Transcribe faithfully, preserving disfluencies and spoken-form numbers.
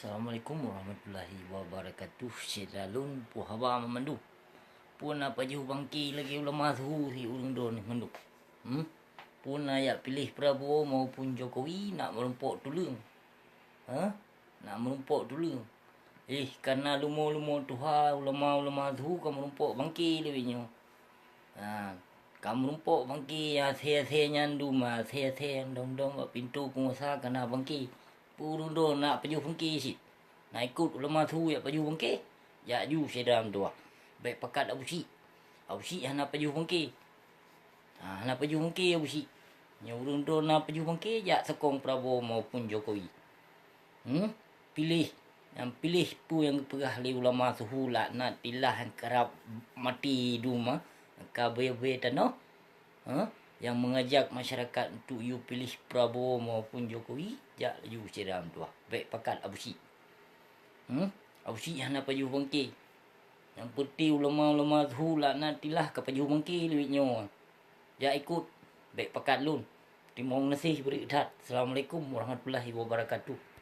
Assalamualaikum warahmatullahi wabarakatuh. Syedara lôn, peue haba mandum? Peue na pajoh bangke lagée ulama suhu si ureuëng droeneuh mandum? Hmm? Peue na jak piléh Prabowo maupun Jokowi nak meurumpok tuleueng? Hah? Nak meurumpok tuleueng? Eh, kana lumo-lumo tuha ulama-ulama suhu ka meurumpok bangke lewat nyoe. Ha, ka meurumpok bangke asée-asée nyan dum, asée-asée nyang dong-dong bak pintoe peunguasa kana bangke. Peue ureuëng droe nak pajoh bangke cit? Nak ikot ulama suhu jak pajoh bangke? Jak ju syedara meutuwah. Bék pakat Abu Syik. Abu Syik hana pajoh bangke. Ha, hana pajoh bangke Abu Syik. Nyoe ureuëng droe na pajoh bangke jak sokong Prabowo maupun Jokowi. Hmm? Piléh. Nyang piléh peue nyang geupeugah lé ulama suhu laknatillah nyang karab maté dum, ka beu-beu tanoh. Ha? Nyang meungajak masyarakat untuk yue piléh Prabowo maupun Jokowi, jak laju syedara meutuwah. Bék pakat Abu Syik. Hmm? Abu Syik hana pajoh bangke. Nyang peureute ulama-ulama suhu laknatillah ka pajoh bangke lewat nyoe. Jak ikot, bék pakat lôn. Teurimong gaséh bri that. Assalamualaikum warahmatullahi wabarakatuh.